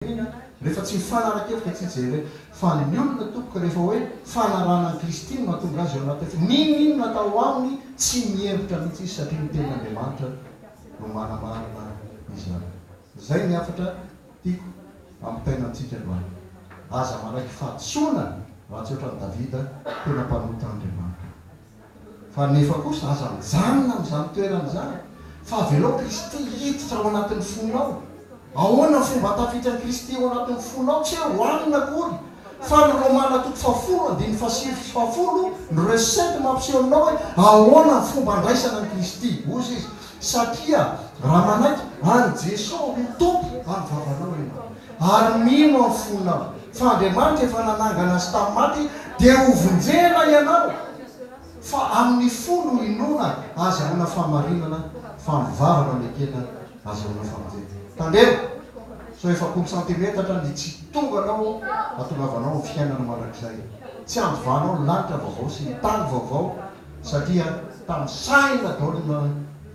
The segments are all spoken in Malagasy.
Eny an, rehefa tsy mifanara-kevitra tsy jerena. Fa ny olona tompoko rehefa hoe fanarahana an'i Kristy no mahatonga azy ao anatin'ny finoana, n'inon'inona atao aminy tsy mihevitra mihitsy izy satria ny tenin'Andriamanitra no manamarina izany. Izay ny hafatra tiako hampitaina amintsika androany. Aza manaiky fahadisoana raha tsy ohatran'i Davida tena mpanota Andriamanitra. Fa nefa kosa aza mijanona amin'izany toerana izany, fa avelao Kristy hiditra ao anatin'ny fonao. Ahoana ny fomba hahatafitran'i Kristy ao anatin'ny fonao? Tsy hoe hohanina akory, fa ny Romana toko fahafolo andininy fahasivy sy fahafolo ny recette mampiseho aminao hoe ahoana ny fomba handraisana an'i Kristy. Hozy izy, Satria raha manaiky an'i Jesoa ho Tompo amin'ny vavanao ianao, ary mino amin'ny fonao fa Andriamanitra efa nanangana Azy tamin'ny maty, dia hovonjena ianao. Fa amin'ny fo no inoana ahazahoana fahamarinana, fa amin'ny vava no anekena ahazahoana famonjena. Tandremo sao 40 santimetatra ny tsy tonga anao hahatongavanao amin'ny fiainana mandrakizay. Tsy handovanao ny lanitra vaovao sy ny tany vaovao satria tamin'ny saina daholo no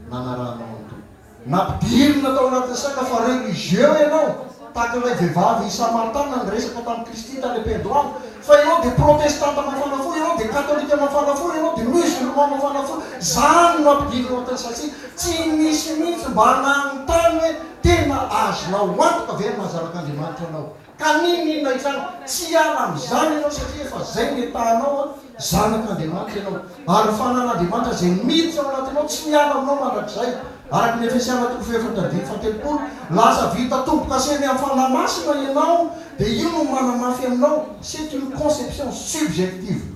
nanarahanao ny Tompo. Nampidirina tao anatin'ny saina fa religieux ianao, tahaka ilay vehivavy samaritana niresaka tamin'i Kristy tany am-piandohana, fa ianao dia protestanta mafana fo, ianao dia katolika mafana fo, ianao dia musulman mafana fo, izany no nampidirina ao anatin'ny saintsika. Tsy nisy mihitsy mba nanontany hoe tena azonao antoka ve ny maha zanak'Andriamanitra anao. Ka n'inon'inona hitranga, tsy hiala amin'izany ianao satria efa izay ny etahanao an, zanak'Andriamanitra ianao. Ary ny fanan'Andriamanitra izay miditra ao anatinao tsy miala aminao mandrakizay. Araka ny Efesiana toko fahefatra andininy fahatelopolo, lasa vita tombo-kaseny amin'ny Fanahy Masina ianao, dia io no manamafy aminao, c'est une conception subjective,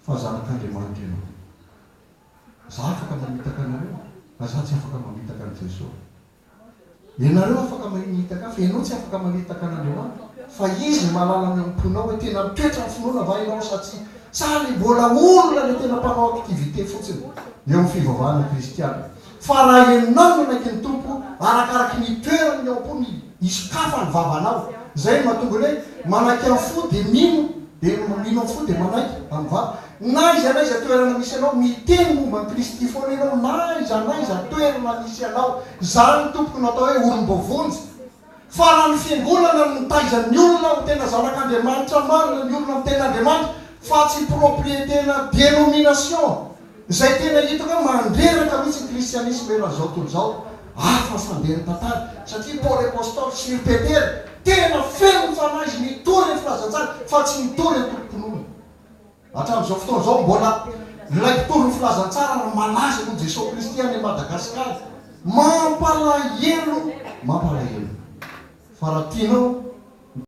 fa zanak'Andriamanitra ianao. Za afaka mamitaka anareo, fa za tsy afaka mamitaka an'i Jesoa. Ianareo afaka mamitaka ahy fa ianao tsy afaka mamitaka an'Andriamanitra fa Izy no mahalala ny ao am-ponao hoe tena mitoetra amin'ny finoana va ianao sa tsia. Sa le mbola olona le tena mpanao activité fotsiny eo amin'ny fivavahana kristiana. Fa raha ianao manaiky ny Tompo arakaraky ny itoerany ny ao am-po ny hisokafan'ny vavanao. Izay no mahatonga ny hoe manaiky amin'ny fo dia mino dia mino amin'ny fo dia manaiky amin'ny vava. Na aiza na aiza toerana misy anao, miteny momba an'i Kristy foana ianao na aiza na aiza toerana misy anao. Izany tompoko no atao hoe olom-boavonjy. Fa raha ny fiangonana no mitaiza ny olona ho tena zanak'Andriamanitra marina, ny olona miteny Andriamanitra fa tsy propriété-na dénomination, izay tena hitako hoe mandreraka mihitsy ny kristianisma eran'izao tontolo izao, hafa ny fandehan'ny tantara, satria Paoly Apostoly sy ry Petera tena feno ny Fanahy izy nitory ny filazantsara fa tsy nitory antokom-pinoana. Hatramin'izao fotoana izao mbola ilay mpitory ny filazantsara ary malaza noho Jesoa Kristy any Madagascar. Mampalahelo, mampalahelo. Fa raha tianao.